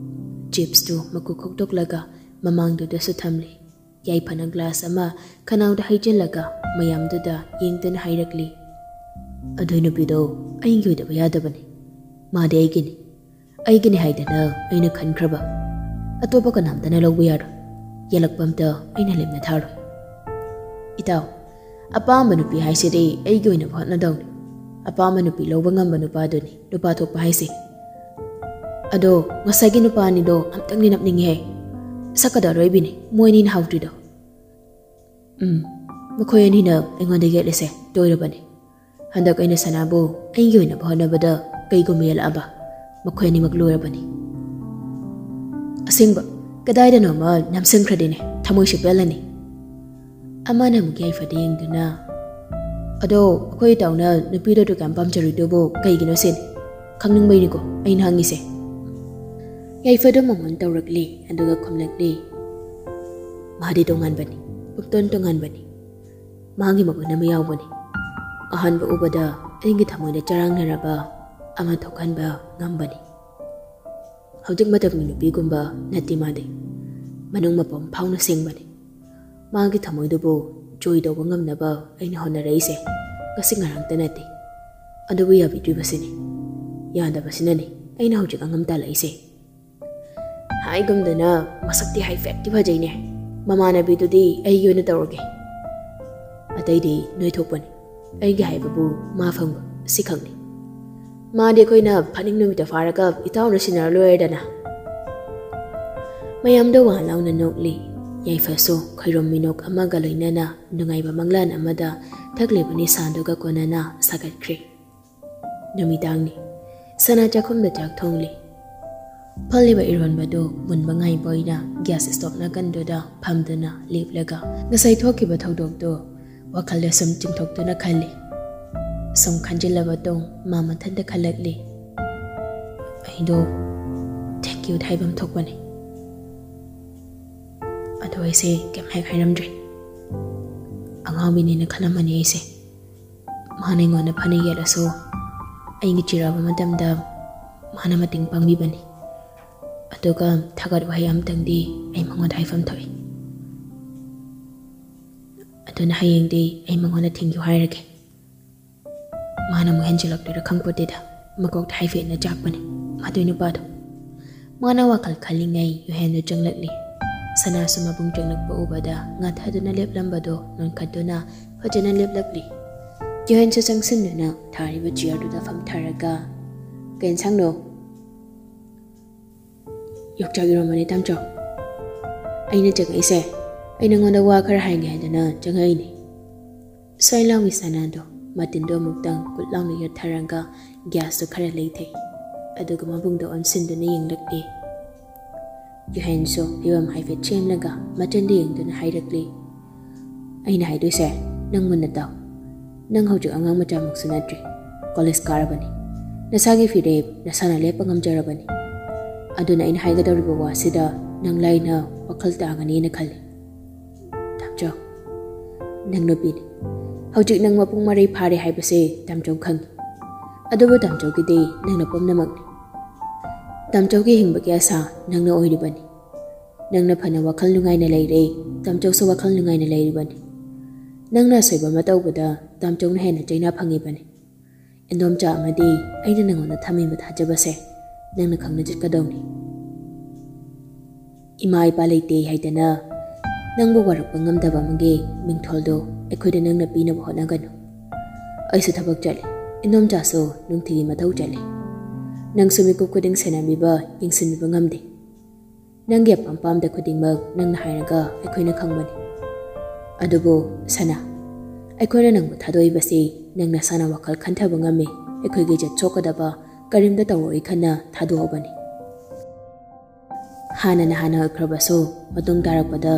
Chipsꯇꯨ ꯃꯀꯨ ꯈꯣꯛꯇꯣꯛꯂꯒ ꯃꯃꯥꯡꯗꯨꯗꯁꯨ ꯊꯝꯂꯦ꯫ ꯌꯥꯏꯐꯅ glass ꯑꯃ ꯈꯅꯥꯎꯗ ꯍꯩꯖꯤꯜꯂꯒ ꯃꯌꯥꯝꯗꯨꯗ ꯌꯦꯡꯗꯨꯅ ꯍꯥꯏꯔꯛꯂꯤ, "ꯑꯗꯨ ꯅꯨꯄꯤꯗꯣ ꯑꯩꯒꯤ ꯑꯣꯏꯗꯕ ꯌꯥꯗꯕꯅꯤ꯫ ꯃꯥꯗꯤ ꯑꯩꯒꯤꯅꯤ꯫ ꯑꯩꯒꯤꯅꯤ ꯍꯥꯏꯗꯅ ꯑꯩꯅ ꯈꯟꯈ꯭ꯔꯕ꯫ ꯑꯇꯣꯞꯄ ꯀꯅꯥꯝꯇꯅ ꯂꯧꯕ ꯌꯥꯔꯣꯏ꯫ ꯌꯦꯜꯂꯛꯄ ꯑꯝꯇ ꯑꯩꯅ ꯂꯦꯝꯅ ꯊꯥꯔꯣꯏ꯫ ꯏꯇꯥꯎ, ꯑꯄꯥꯝꯕ ꯅꯨꯄꯤ ꯍꯥꯏꯁꯤꯗꯤ ꯑꯩꯒꯤ ꯑꯣꯏꯅꯕ ꯍꯣꯠꯅꯗꯧꯅꯤ꯫ ꯑꯄꯥꯝꯕ ꯅꯨꯄꯤ ꯂꯧꯕ ꯉꯝꯕ ꯅꯨꯄꯥꯗꯨꯅꯤ ꯅꯨꯄꯥ ꯊꯣꯛꯄ ꯍꯥꯏꯁꯦ꯫ ꯑꯗꯣ ꯉꯁꯥꯏꯒꯤ ꯅꯨꯄꯥ ꯑꯅꯤꯗꯣ ꯑꯝꯇꯪꯗꯤ ꯅꯞꯅꯤꯡꯉꯦꯍꯦ꯫ ꯁꯛꯀꯗ ꯑꯔꯣꯏꯕꯤꯅꯤ ꯃꯣꯏ ꯑꯅꯤꯅ ꯍꯥꯎꯇ꯭ꯔꯤꯗꯣ꯫ ꯎꯝ, ꯃꯈꯣꯏ ꯑꯅꯤꯅ ꯑꯩꯉꯣꯟꯗ ꯌꯦꯠꯂꯤꯁꯦ ꯇꯣꯏꯔꯕꯅꯤ꯫ ꯍꯟꯗꯛ ꯑꯩꯅ ꯁꯅꯥꯕꯨ ꯑꯩꯒꯤ ꯑꯣꯏꯅꯕ ꯍꯣꯠꯅꯕꯗ ꯀꯩꯒꯨꯝꯕ ꯌꯦꯜꯂꯛꯑꯕ, ꯃꯈꯣꯏ ꯑꯅꯤꯃꯛ ꯂꯣꯏꯔꯕꯅꯤ꯫ ꯑꯁꯦꯡꯕ, ꯀꯗꯥꯏꯗꯅꯣꯃ ꯅꯝꯁꯤꯟꯈ꯭ꯔꯗꯤꯅꯦ ꯊꯃꯣꯏꯁꯨ ꯄꯦꯜꯂꯅꯤ꯫" ꯑꯃꯅ ꯑꯃꯨꯛ ꯌꯥꯏꯐꯗ ꯌꯦꯡꯗꯨꯅ, "ꯑꯗꯣ ꯑꯩꯈꯣꯏ ꯏꯇꯥꯎꯅ ꯅꯨꯄꯤꯗꯣ ꯑꯗꯨꯛ ꯌꯥꯝ ꯄꯥꯝꯖꯔꯤꯗꯨꯕꯨ ꯀꯩꯒꯤꯅꯣ ꯁꯤꯅꯤ? ꯈꯪꯅꯤꯡꯕꯩꯅꯤꯀꯣ ꯑꯩꯅ ꯍꯪꯉꯤꯁꯦ꯫" ꯌꯥꯏꯐꯗ ꯃꯣꯃꯣꯟ ꯇꯧꯔꯛꯂꯤ, ꯑꯗꯨꯒ ꯈꯨꯝꯂꯛꯂꯤ, "ꯃꯥꯗꯤ ꯇꯣꯉꯥꯟꯕꯅꯤ, ꯄꯨꯡꯇꯣꯟ ꯇꯣꯉꯥꯟꯕꯅꯤ꯫ ꯃꯥꯒꯤ ꯃꯒꯨꯟ ꯑꯃ ꯌꯥꯎꯕꯅꯤ꯫ ꯑꯍꯥꯟꯕ ꯎꯕꯗ ꯑꯩꯒꯤ ꯊꯃꯣꯏꯗ ꯆꯔꯥꯡꯅꯔꯕ ꯑꯃ ꯊꯣꯛꯍꯟꯕ ꯉꯝꯕꯅꯤ꯫ ꯍꯧꯖꯤꯛ ꯃꯇꯝꯒꯤ ꯅꯨꯄꯤꯒꯨꯝꯕ ꯅꯠꯇꯦ ꯃꯥꯗꯤ꯫ ꯃꯅꯨꯡ ꯃꯄꯨꯝ ꯐꯥꯎꯅ ꯁꯦꯡꯕꯅꯤ꯫ ꯃꯥꯒꯤ ꯊꯃꯣꯏꯗꯨꯕꯨ ꯖꯣꯏ ꯇꯧꯕ ꯉꯝꯅꯕ ꯑꯩꯅ ꯍꯣꯠꯅꯔꯛꯏꯁꯦ ꯉꯁꯤ ꯉꯔꯥꯡꯇ ꯅꯠꯇꯦ꯫ ꯑꯗꯨꯕꯨ ꯌꯥꯕꯤꯗ꯭ꯔꯤꯕꯁꯤꯅꯤ꯫ ꯌꯥꯗꯕꯁꯤꯅꯅꯤ ꯑꯩꯅ ꯍꯧꯖꯤꯛ ꯑꯉꯝ ꯇꯥꯜꯂꯛꯏꯁꯦ꯫" ꯍꯥꯏꯒꯨꯝꯗꯅ, "ꯃꯁꯛꯇꯤ ꯍꯥꯏꯐꯦꯠꯇꯤ ꯐꯖꯩꯅꯦ꯫ ꯃꯃꯥꯟꯅꯕꯤꯗꯨꯗꯤ ꯑꯩꯒꯤ ꯑꯣꯏꯅ ꯇꯧꯔꯒꯦ꯫ ꯑꯇꯩꯗꯤ ꯅꯣꯏꯊꯣꯛꯄꯅꯤ꯫ ꯑꯩꯒꯤ ꯍꯥꯏꯕꯕꯨ ꯃꯥ ꯐꯪꯕ, ꯁꯤꯈꯛꯅꯤ꯫ ꯃꯥꯗꯤ ꯑꯩꯈꯣꯏꯅ ꯐꯥꯅꯤꯡ ꯅꯨꯃꯤꯠꯇ ꯐꯥꯔꯒ ꯏꯇꯥꯎꯅ ꯁꯤꯟꯅꯔ ꯂꯣꯏꯔꯦꯗꯅ꯫" ꯃꯌꯥꯝꯗꯣ ꯋꯥ ꯂꯥꯎꯅ ꯅꯣꯛꯂꯤ꯫ ꯌꯥꯏꯐꯁꯨ ꯈꯣꯏꯔꯣꯝ ꯃꯤꯅꯣꯛ ꯑꯃꯒ ꯂꯣꯏꯅꯅ ꯅꯨꯡꯉꯥꯏꯕ ꯃꯪꯂꯥꯟ ꯑꯃꯗ ꯊꯛꯂꯤꯕ ꯅꯤꯁꯥꯗꯨꯒ ꯀꯣꯟꯅꯅ ꯁꯥꯒꯠꯈ꯭ꯔꯦ꯫ ꯅꯨꯃꯤꯗꯥꯡꯅꯤ꯫ ꯁꯅꯥ ꯆꯥꯛꯈꯨꯝꯗ ꯆꯥꯛ ꯊꯣꯡꯂꯤ꯫ ꯐꯜꯂꯤꯕ ꯏꯔꯣꯟꯕꯗꯨ ꯃꯨꯟꯕ ꯉꯥꯏꯕ ꯑꯣꯏꯅ ꯒ꯭ꯌꯥꯁ ꯁ꯭ꯇꯣꯞ ꯅꯥꯀꯟꯗꯨꯗ ꯐꯝꯗꯨꯅ ꯂꯦꯞꯂꯒ ꯉꯁꯥꯏ ꯊꯣꯛꯈꯤꯕ ꯊꯧꯗꯣꯛꯇꯨ ꯋꯥꯈꯜꯗ ꯁꯨꯝ ꯆꯤꯡꯊꯣꯛꯇꯨꯅ ꯈꯜꯂꯤ꯫ ꯁꯨꯝ ꯈꯟꯖꯤꯜꯂꯕ ꯇꯨꯡ ꯃꯥ ꯃꯊꯟꯇ ꯈꯜꯂꯛꯂꯤ, "ꯑꯩꯗꯣ thank you ꯍꯥꯏꯐꯝ ꯊꯣꯛꯄꯅꯤ꯫ ꯑꯗꯣ ꯑꯩꯁꯦ ꯀꯩꯝ ꯍꯦꯛ ꯍꯥꯏꯔꯝꯗ꯭ꯔꯦ꯫ ꯑꯉꯥꯎꯕꯤꯅꯦꯅ ꯈꯜꯂꯝꯃꯅꯤ ꯑꯩꯁꯦ꯫ ꯃꯥꯅ ꯑꯩꯉꯣꯟꯗ ꯐꯅ ꯌꯦꯠꯂꯁꯨ ꯑꯩꯒꯤ ꯆꯤꯔꯕ ꯃꯇꯝꯗ ꯃꯥꯅ ꯃꯇꯦꯡ ꯄꯥꯡꯕꯤꯕꯅꯤ꯫ ꯑꯗꯨꯒ ꯊꯥꯒꯠ ꯋꯥꯍꯩ ꯑꯃꯇꯪꯗꯤ ꯑꯩ ꯃꯉꯣꯟꯗ ꯍꯥꯏꯐꯝ ꯊꯣꯛꯏ꯫ ꯑꯗꯨꯅ ꯍꯌꯦꯡꯗꯤ ꯑꯩ ꯃꯉꯣꯟꯗ thank you ꯍꯥꯏꯔꯒꯦ꯫ ꯃꯥꯅ ꯑꯃꯨꯛ ꯍꯦꯟꯖꯤꯜꯂꯛꯇꯣꯏꯔꯥ ꯈꯪꯄꯣꯠꯇꯦꯗ꯫ ꯃꯀꯣꯛꯇ ꯍꯥꯏꯐꯦꯠꯅ ꯆꯥꯛꯄꯅꯦ ꯃꯗꯨꯏ ꯅꯨꯄꯥꯗꯣ꯫" ꯃꯥꯅ ꯋꯥꯈꯜ ꯈꯜꯂꯤꯉꯩ ꯌꯨꯍꯦꯟꯗꯨ ꯆꯪꯂꯛꯂꯤ꯫ ꯁꯅꯥꯁꯨ ꯃꯕꯨꯡ ꯆꯪꯂꯛꯄ ꯎꯕꯗ ꯉꯥꯊꯗꯨꯅ ꯂꯦꯞꯂꯝꯕꯗꯣ ꯅꯣꯟꯈꯠꯇꯨꯅ ꯐꯖꯅ ꯂꯦꯞꯂꯛꯂꯤ꯫ ꯌꯨꯍꯦꯟꯁꯨ ꯆꯪꯁꯤꯟꯗꯨꯅ ꯊꯥꯔꯤꯕ ꯆꯤꯌꯔꯗꯨꯗ ꯐꯝꯊꯔꯒ, "ꯀꯩ ꯏꯟꯁꯥꯡꯅꯣ?" "ꯌꯣꯡꯆꯥꯛ ꯏꯔꯣꯝꯕꯅꯦ, ꯇꯥꯃꯣꯆꯧ꯫ ꯑꯩꯅ ꯆꯪꯉꯛꯏꯁꯦ, ꯑꯩ ꯅꯉꯣꯟꯗ ꯋꯥ ꯈꯔ ꯍꯥꯏꯒꯦ ꯍꯥꯏꯗꯅ ꯆꯪꯉꯛꯏꯅꯦ꯫" ꯁ꯭ꯋꯥꯏ ꯂꯥꯎꯏ ꯁꯅꯥꯗꯣ ꯃꯇꯤꯟꯗꯣ ꯑꯃꯨꯛꯇꯪ ꯀꯨꯠ ꯂꯥꯎꯅ ꯌꯣꯠꯊꯔꯒ ꯒ꯭ꯌꯥꯁꯇꯣ ꯈꯔ ꯂꯩꯊꯩ꯫ ꯑꯗꯨꯒ ꯃꯕꯨꯡꯗꯣ ꯑꯣꯟꯁꯤꯟꯗꯨꯅ ꯌꯦꯡꯂꯛꯏ꯫ ꯌꯨꯍꯦꯟꯁꯨ ꯐꯤꯕꯝ ꯍꯥꯏꯐꯦꯠ ꯁꯦꯝꯂꯒ ꯃꯇꯤꯟꯗ ꯌꯦꯡꯗꯨꯅ ꯍꯥꯏꯔꯛꯂꯤ, "ꯑꯩꯅ ꯍꯥꯏꯗꯣꯏꯁꯦ ꯅꯪ ꯃꯨꯟꯅ ꯇꯥꯎ꯫ ꯅꯪ ꯍꯧꯖꯤꯛ ꯑꯉꯥꯡ ꯃꯆꯥꯃꯛꯁꯨ ꯅꯠꯇ꯭ꯔꯤ, ꯀꯣꯂꯦꯖ ꯀꯥꯔꯕꯅꯤ꯫ ꯅꯁꯥꯒꯤ ꯐꯤꯔꯦꯞ ꯅꯁꯥꯅ ꯂꯦꯞꯄ ꯉꯝꯖꯔꯕꯅꯤ꯫ ꯑꯗꯨꯅ ꯑꯩꯅ ꯍꯥꯏꯒꯗꯧꯔꯤꯕ ꯋꯥꯁꯤꯗ ꯅꯪ ꯂꯥꯏꯅ ꯋꯥꯈꯜ ꯇꯥꯒꯅꯤꯅ ꯈꯜꯂꯤ꯫ ꯇꯥꯃꯣꯆꯧ, ꯅꯪ ꯅꯨꯄꯤꯅꯤ꯫ ꯍꯧꯖꯤꯛ ꯅꯪ ꯃꯄꯨꯡ ꯃꯔꯩ ꯐꯥꯔꯦ ꯍꯥꯏꯕꯁꯦ ꯇꯥꯃꯣꯆꯧ ꯈꯪꯉꯤ꯫ ꯑꯗꯨꯕꯨ ꯇꯥꯃꯣꯆꯧꯒꯤꯗꯤ ꯅꯪꯅ ꯄꯨꯝꯅꯃꯛꯅꯤ꯫ ꯇꯥꯃꯣꯆꯧꯒꯤ ꯍꯤꯡꯕꯒꯤ ꯑꯁꯥ ꯅꯪꯅ ꯑꯣꯏꯔꯤꯕꯅꯤ꯫ ꯅꯪꯅ ꯐꯅ ꯋꯥꯈꯜ ꯅꯨꯡꯉꯥꯏꯅ ꯂꯩꯔꯦ, ꯇꯥꯃꯣꯆꯧꯁꯨ ꯋꯥꯈꯜ ꯅꯨꯡꯉꯥꯏꯅ ꯂꯩꯔꯤꯕꯅꯤ꯫ ꯅꯪꯅ ꯑꯁꯣꯏꯕ ꯑꯃ ꯇꯧꯕꯗ ꯇꯥꯃꯣꯆꯧꯅ ꯍꯦꯟꯅ ꯆꯩꯅꯥ ꯐꯪꯉꯤꯕꯅꯤ꯫ ꯏꯟꯗꯣꯝꯆꯥ ꯑꯃꯗꯤ ꯑꯩꯅ ꯅꯪꯉꯣꯟꯗ ꯊꯝꯃꯤꯕ ꯊꯥꯖꯕꯁꯦ ꯅꯪꯅ ꯈꯪꯅ ꯆꯠꯀꯗꯧꯅꯤ꯫ ꯏꯃꯥ ꯏꯄꯥ ꯂꯩꯇꯦ ꯍꯥꯏꯗꯅ ꯅꯪꯕꯨ ꯋꯥꯔꯛꯄ ꯉꯝꯗꯕ ꯑꯃꯒꯤ ꯃꯤꯡꯊꯣꯜꯗꯣ ꯑꯩꯈꯣꯏꯗ ꯅꯪꯅ ꯄꯤꯅꯕ ꯍꯣꯠꯅꯒꯅꯨ꯫ ꯑꯩꯁꯨ ꯊꯕꯛ ꯆꯠꯂꯤ, ꯏꯟꯗꯣꯝꯆꯥꯁꯨ ꯅꯨꯡꯇꯤꯒꯤ ꯃꯊꯧ ꯆꯠꯂꯤ꯫ ꯅꯪꯁꯨ ꯃꯤꯀꯨꯞ ꯈꯨꯗꯤꯡ ꯁꯦꯟꯅꯕꯤꯕ, ꯌꯦꯡꯁꯤꯟꯕꯤꯕ ꯉꯝꯗꯦ꯫ ꯅꯪꯒꯤ ꯑꯄꯥꯝ ꯄꯥꯝꯗ ꯈꯨꯗꯤꯡꯃꯛ ꯅꯪꯅ ꯍꯥꯏꯔꯒ ꯑꯩꯈꯣꯏꯅ ꯈꯪꯕꯅꯤ꯫ ꯑꯗꯨꯕꯨ ꯁꯅꯥ, ꯑꯩꯈꯣꯏꯅ ꯅꯪꯕꯨ ꯊꯥꯗꯣꯛꯏꯕꯁꯤ ꯅꯪ ꯅꯁꯥꯅ ꯋꯥꯈꯜ ꯈꯟꯊꯕ ꯉꯝꯃꯤ꯫ ꯑꯩꯈꯣꯏꯒꯤ ꯏꯖꯠ ꯁꯣꯛꯀꯗꯕ ꯀꯔꯤꯝꯇ ꯇꯧꯔꯣꯏ ꯈꯟꯅ ꯊꯥꯗꯣꯛꯑꯕꯅꯤ꯫ ꯍꯥꯟꯅꯅ ꯍꯥꯟꯅ ꯑꯣꯏꯈ꯭ꯔꯕꯁꯨ, ꯃꯇꯨꯡ ꯇꯥꯔꯛꯄꯗ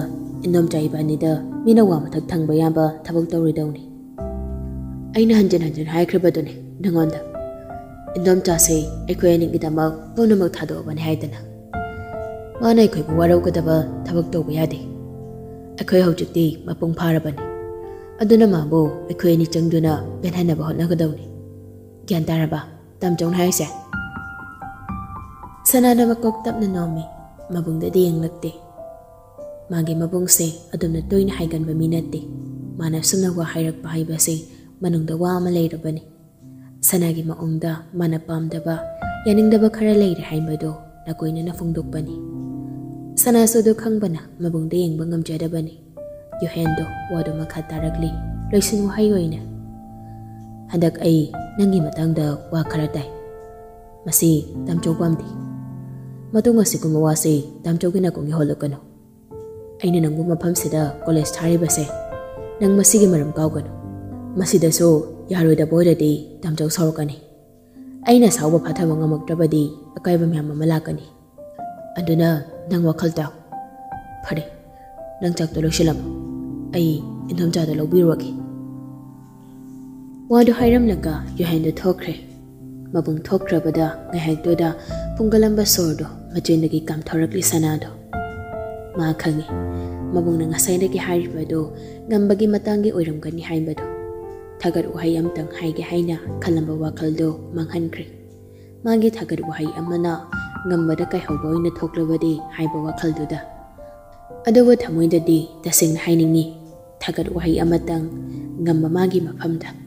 ꯏꯟꯗꯣꯝꯆꯥ ꯏꯕꯥꯅꯤꯗ ꯃꯤꯅ ꯋꯥ ꯃꯊꯛ ꯊꯪꯕ ꯌꯥꯕ ꯊꯕꯛ ꯇꯧꯔꯣꯏꯗꯧꯅꯤ꯫ ꯑꯩꯅ ꯍꯟꯖꯤꯟ ꯍꯟꯖꯤꯟ ꯍꯥꯏꯈ꯭ꯔꯕꯗꯨꯅꯤ ꯅꯉꯣꯟꯗ, ꯏꯟꯗꯣꯝꯆꯥꯁꯦ ꯑꯩꯈꯣꯏ ꯑꯅꯤꯒꯤꯗꯃꯛ ꯄꯨꯝꯅꯃꯛ ꯊꯥꯗꯣꯛꯑꯕꯅꯤ ꯍꯥꯏꯗꯅ꯫ ꯃꯥꯅ ꯑꯩꯈꯣꯏꯕꯨ ꯋꯥꯔꯧꯒꯗꯕ ꯊꯕꯛ ꯇꯧꯕ ꯌꯥꯗꯦ꯫ ꯑꯩꯈꯣꯏ ꯍꯧꯖꯤꯛꯇꯤ ꯃꯄꯨꯡ ꯐꯥꯔꯕꯅꯤ꯫ ꯑꯗꯨꯅ ꯃꯥꯕꯨ ꯑꯩꯈꯣꯏ ꯑꯅꯤ ꯆꯪꯗꯨꯅ ꯄꯦꯟꯍꯟꯅꯕ ꯍꯣꯠꯅꯒꯗꯧꯅꯤ꯫ ꯒ꯭ꯌꯥꯟ ꯇꯥꯔꯕ ꯇꯥꯝꯆꯧꯅ ꯍꯥꯏꯁꯦ? ꯁꯅꯥꯅ ꯃꯀꯣꯛ ꯇꯞꯅ ꯅꯣꯝꯃꯤ꯫ ꯃꯕꯨꯡꯗꯗꯤ ꯌꯦꯡꯂꯛꯇꯦ꯫ ꯃꯥꯒꯤ ꯃꯕꯨꯡꯁꯦ ꯑꯗꯨꯝꯅ ꯇꯣꯏꯅ ꯍꯥꯏꯒꯟꯕ ꯃꯤ ꯅꯠꯇꯦ꯫ ꯃꯥꯅ ꯁꯨꯝꯅ ꯋꯥ ꯍꯥꯏꯔꯛꯄ ꯍꯥꯏꯕꯁꯦ ꯃꯅꯨꯡꯗ ꯋꯥ ꯑꯃ ꯂꯩꯔꯕꯅꯤ꯫ ꯁꯅꯥꯒꯤ ꯃꯑꯣꯡꯗ ꯃꯥꯅ ꯄꯥꯝꯗꯕ, ꯌꯥꯅꯤꯡꯗꯕ ꯈꯔ ꯂꯩꯔꯦ ꯍꯥꯏꯕꯗꯣ ꯅꯀꯣꯏꯅꯅ ꯐꯣꯡꯗꯣꯛꯄꯅꯤ꯫ ꯁꯅꯥꯁꯨ ꯑꯗꯨ ꯈꯪꯕꯅ ꯃꯕꯨꯡꯗ ꯌꯦꯡꯕ ꯉꯝꯖꯗꯕꯅꯤ꯫ ꯌꯨꯍꯦꯟꯗꯣ ꯋꯥꯗꯨ ꯃꯈꯥ ꯇꯥꯔꯛꯂꯤ, ꯂꯣꯏꯁꯤꯟ ꯋꯥꯍꯩ ꯑꯣꯏꯅ, "ꯍꯟꯗꯛ ꯑꯩ ꯅꯪꯒꯤ ꯃꯇꯥꯡꯗ ꯋꯥ ꯈꯔ ꯇꯥꯏ꯫ ꯃꯁꯤ ꯇꯥꯝꯆꯧ ꯄꯥꯝꯗꯦ꯫ ꯃꯇꯨꯡ ꯑꯁꯤꯒꯨꯝꯕ ꯋꯥꯁꯤ ꯇꯥꯝꯆꯧꯒꯤ ꯅꯥꯀꯣꯡ ꯌꯧꯍꯜꯂꯛꯀꯅꯨ꯫ ꯑꯩꯅ ꯅꯪꯕꯨ ꯃꯐꯝꯁꯤꯗ ꯀꯣꯂꯦꯖ ꯊꯥꯔꯤꯕꯁꯦ, ꯅꯪ ꯃꯁꯤꯒꯤ ꯃꯔꯝ ꯀꯥꯎꯒꯅꯨ꯫ ꯃꯁꯤꯗꯁꯨ ꯌꯥꯔꯣꯏꯗꯕ ꯑꯣꯏꯔꯗꯤ ꯇꯥꯝꯆꯧ ꯁꯥꯎꯔꯛꯀꯅꯤ꯫ ꯑꯩꯅ ꯁꯥꯎꯕ ꯐꯥꯊꯕ ꯉꯝꯃꯛꯇ꯭ꯔꯕꯗꯤ ꯑꯀꯥꯏꯕ ꯃꯌꯥꯝ ꯑꯃ ꯂꯥꯛꯀꯅꯤ꯫ ꯑꯗꯨꯅ ꯅꯪ ꯋꯥꯈꯜ ꯇꯥꯎ꯫ ꯐꯔꯦ, ꯅꯪ ꯆꯥꯛꯇꯣ ꯂꯣꯏꯁꯤꯜꯂꯝꯃꯣ꯫ ꯑꯩ ꯏꯟꯗꯣꯝꯆꯥꯗꯣ ꯂꯧꯕꯤꯔꯨꯔꯒꯦ꯫" ꯋꯥꯗꯨ ꯍꯥꯏꯔꯝꯂꯒ ꯌꯨꯍꯦꯟꯗꯨ ꯊꯣꯛꯈ꯭ꯔꯦ꯫ ꯃꯕꯨꯡ ꯊꯣꯛꯈ꯭ꯔꯕꯗ ꯉꯥꯏꯍꯥꯛꯇꯨꯗ ꯐꯨꯡꯒꯠꯂꯝꯕ ꯁꯣꯔꯗꯨ ꯃꯆꯤꯟꯗꯒꯤ ꯀꯥꯝꯊꯣꯔꯛꯂꯤ ꯁꯅꯥꯗꯣ꯫ ꯃꯥ ꯈꯪꯉꯤ, ꯃꯕꯨꯡꯅ ꯉꯁꯥꯏꯗꯒꯤ ꯍꯥꯏꯔꯤꯕꯗꯨ ꯉꯝꯕꯒꯤ ꯃꯇꯥꯡꯒꯤ ꯑꯣꯏꯔꯝꯒꯅꯤ ꯍꯥꯏꯕꯗꯨ꯫ ꯊꯥꯒꯠ ꯋꯥꯍꯩ ꯑꯃꯇꯪ ꯍꯥꯏꯒꯦ ꯍꯥꯏꯅ ꯈꯜꯂꯝꯕ ꯋꯥꯈꯜꯗꯨ ꯃꯥꯡꯍꯟꯈ꯭ꯔꯦ꯫ ꯃꯥꯒꯤ ꯊꯥꯒꯠ ꯋꯥꯍꯩ ꯑꯃꯅ ꯉꯝꯕꯗ ꯀꯥꯏꯍꯧꯕ ꯑꯣꯏꯅ ꯊꯣꯛꯂꯕꯗꯤ ꯍꯥꯏꯕ ꯋꯥꯈꯜꯗꯨꯗ꯫ ꯑꯗꯨꯕꯨ ꯊꯃꯣꯏꯗꯗꯤ ꯇꯁꯦꯡꯅ ꯍꯥꯏꯅꯤꯡꯉꯤ, ꯊꯥꯒꯠ ꯋꯥꯍꯩ ꯑꯃꯇꯪ ꯉꯝꯕ ꯃꯥꯒꯤ ꯃꯐꯝꯗ꯫